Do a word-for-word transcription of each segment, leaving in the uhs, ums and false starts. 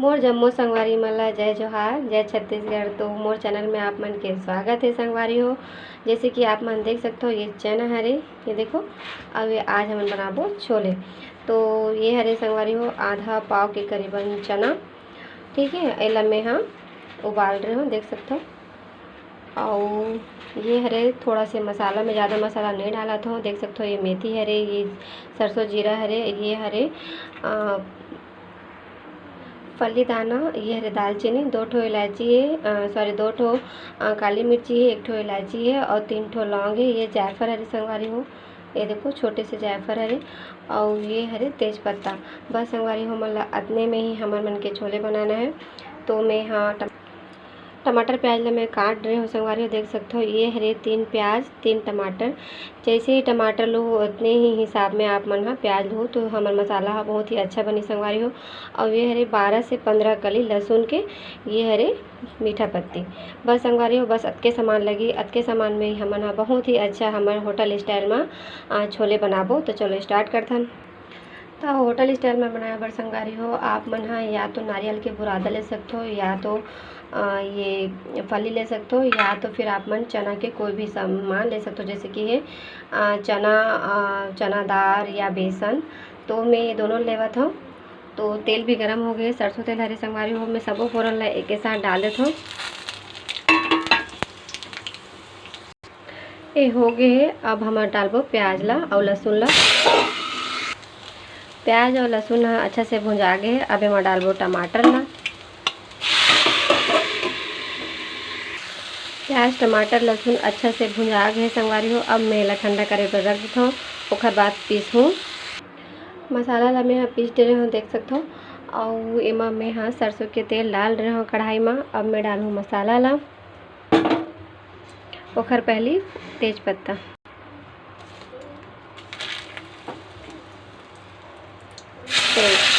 मोर जम्मो संगवारी मन ला जय जोहार, जय छत्तीसगढ़। तो मोर चैनल में आप मन के स्वागत है संगवारी हो। जैसे कि आप मन देख सकते हो, ये चना हरे, ये देखो, अब ये आज हमन बनाबो छोले। तो ये हरे संगवारी हो, आधा पाव के करीबन चना, ठीक है। एला मैं हाँ उबाल रहे हो, देख सकते हो। और ये हरे थोड़ा से मसाला में, ज़्यादा मसाला नहीं डालत हो। देख सकते हो, ये मेथी हरे, ये सरसों जीरा हरे, ये हरे अ, फली दाना, ये हरे दालचीनी, दो ठो इलायची है, सॉरी, दो ठो अ, काली मिर्ची है, एक ठो इलायची है और तीन ठो लौंग है। ये जायफल हरे संगवारी हो, ये देखो छोटे से जायफल हरे और ये हरे तेज पत्ता। बस संगवारी हो, मन ला अतने में ही हमर मन के छोले बनाना है। तो मैं हाँ टम- टमाटर प्याज ला मैं काट रहे हो संगवारी हो, देख सकते हो। ये हरे तीन प्याज, तीन टमाटर, जैसे ही टमाटर लो उतने ही हिसाब में आप मन हा प्याज लो, तो हमर मसाला हा बहुत ही अच्छा बनी संगवारी हो। और ये हरे बारह से पंद्रह कली लहसुन के, ये हरे मीठा पत्ती। बस संगवारी हो, बस अतके सामान लगी। अतके सामान में ही हमन हा बहुत ही अच्छा हमर होटल स्टाइल में आ, छोले बनाबो। तो चलो स्टार्ट करथन। तो होटल स्टाइल में बनाए बर संगवारी हो, आप मन हा या तो नारियल के बुरादा ले सकते हो, या तो आ, ये फली ले सकते हो, या तो फिर आप मन चना के कोई भी सामान ले सकते हो, जैसे कि है आ, चना आ, चना दार या बेसन। तो मैं ये दोनों लेवत हूँ। तो तेल भी गरम हो गए, सरसों तेल हरे संगवारी हो, मैं सबो फोरन ला एक साथ डाल देत हूँ। ये हो गए है। अब हम डालबो प्याज ला और लहसुन ला। प्याज और लहसुन ह अच्छा से भुंजा गए है। अब एमा डालबो टमाटर ला। प्याज, टमाटर, लहसुन अच्छा से भुंजा गए है संगवारी हो। अब मैं एला ठंडा करे बर रख देथव, ओखर बाद पीसहूँ। मसाला ला मैं ह पीस डरे हूँ, देख सकथव। और एमा मैं ह सरसों के तेल डाल रहे हूँ कढ़ाई मा। अब मैं डालूँ मसाला ला। ओखर पहली तेज पत्ता, तेज।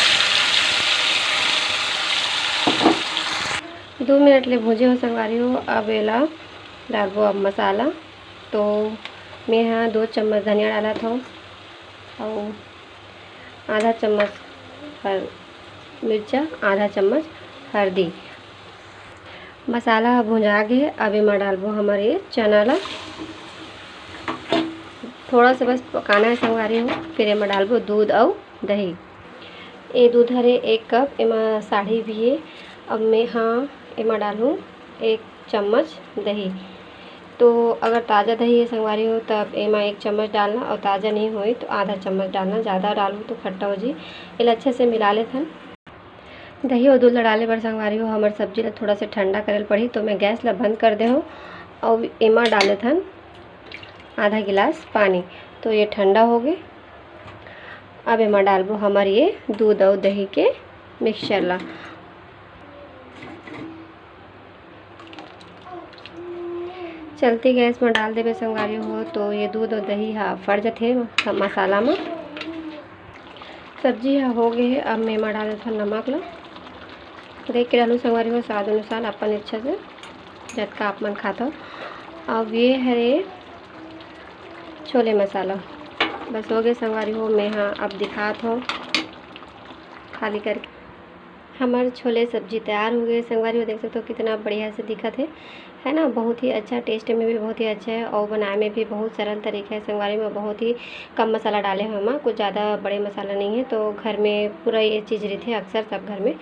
दो मिनट ले भूजे हो संगवारी हो। अब एला डालबो अब मसाला। तो मैं हा दो चम्मच धनिया डालत हूँ और आधा चम्मच हर मिर्चा, आधा चम्मच हल्दी। मसाला ह भुंजा गे। अब एमा डालबो हमर ये चना ला। थोड़ा सा बस पकाना है संगवारी हो। फिर एमा डालबो दूध अउ दही। ये दूध हरे एक कप, एमा साढ़ी भी है। अब मैं हाँ एमा डालूँ एक चम्मच दही। तो अगर ताज़ा दही है संगवारी हो, तब एमा एक चम्मच डालना, और ताज़ा नहीं होई तो आधा चम्मच डालना। ज़्यादा डालू तो खट्टा हो जी। एला अच्छे से मिला लेथन। दही और दूध ला डाले बर संगवारी हो, हमर सब्जी ला थोड़ा से ठंडा करे ल पड़ही। तो मैं गैस ला बंद कर दे हूँ और एमा डाल देथन आधा गिलास पानी। तो ये ठंडा हो गए। अब एमा डालबो हमर ये दूध और दही के मिक्सचर ला। चलती गैस में डाल देबे संगवारी हो, तो ये दूध और दही हा फट जथे मसाला में। सब्जी हा हो गए है। अब मैं एमा डाल देथन नमक ला, देख के डालू संगवारी हो, स्वाद अनुसार अपन इच्छा से, जतका आप मन खात हो। अब ये हरे छोले मसाला, बस हो गए संगवारी हो। मैं हाँ अब दिखात हूँ खाली करके। हमर छोले सब्जी तैयार हो गए संगवारी हो, देख सकते हो कितना बढ़िया से दिखत है, है ना। बहुत ही अच्छा, टेस्ट में भी बहुत ही अच्छा है और बनाए में भी बहुत सरल तरीका है संगवारी हो। बहुत ही कम मसाला डाले हूँ हम, कुछ ज़्यादा बड़े मसाला नहीं है। तो घर में पूरा ये चीज़ रहती है अक्सर सब घर में।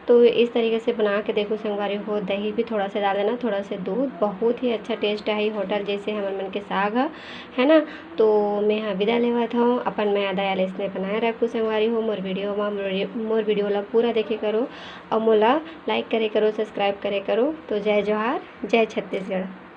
तो इस तरीके से बना के देखो संगवारी हो। दही भी थोड़ा सा डाल देना, थोड़ा सा दूध। बहुत ही अच्छा टेस्ट है होटल जैसे हमर मन के साग है, है ना। तो मैं हाँ विदा लेवत हूँ, अपन मया दया ल इसने बनाए रखू संगवारी हो। मोर वीडियो मा मोर, मोर वीडियो ला पूरा देखे करो और मोला लाइक करे करो, सब्सक्राइब करे करो। तो जय जोहार, जय छत्तीसगढ़।